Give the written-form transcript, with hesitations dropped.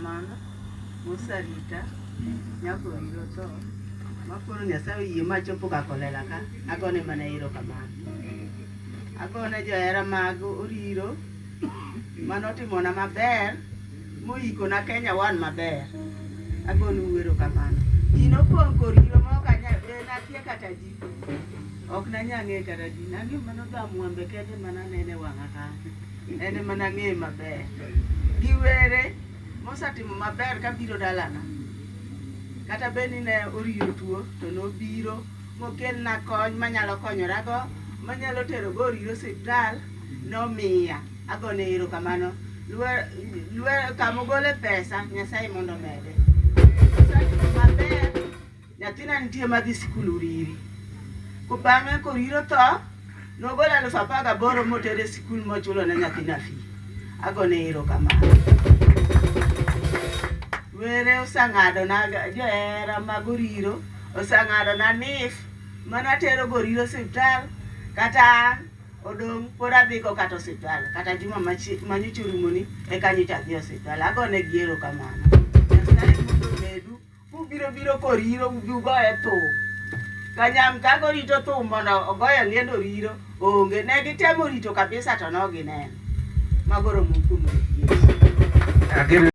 erokamano mosarita nyaka oriro tho makoro Nyasaye oyie machopo Kakolela ka agone mana erokamano. Agone johera mag oriro manotimona maber moikona Kenya One maber. Agonu erokamano. Ji nopong' koriro ma ok anyal be nakia kata ji. Ok nanya ng'e kata ji. Nang'eyo mana dha Mwembe kende mana nene e wang'a kanyo. En ema nang'eye maber. Gi were mosetimo maber kabiro dalana. Kata bed ni ne oriyo tuo to nobiro mokelna kony manyalo konyorago, manyalo terogo oriro osiptal, nomiya. Agone erokamano. Lwe, kamogole pesa, Nyasaye mondo omede. Osetimo maber. Nyathina nitie madhi sikul Uriri. Ko bang'e koriro tho, nogolo 18,000 motere sikul mochulo ne nyathina fee. Agone erokamano. Were oseng'ado na johera mag Oriro, oseng'ado na nif manatero go Oriro osiptal kata an odong' pod adhigo kata osiptal kata juma manyocha orumoni eka nyocha adhi osiptal. Agone gi erokamano. Nyasaye mondo omedu Ubiro biro koriro ubi ugoye thum. Kanyam kago rito thum mondo ogoye liend oriro onge. Ne gitemo rito kabisa to ne ok gineno. Mago romo kuom Yesu.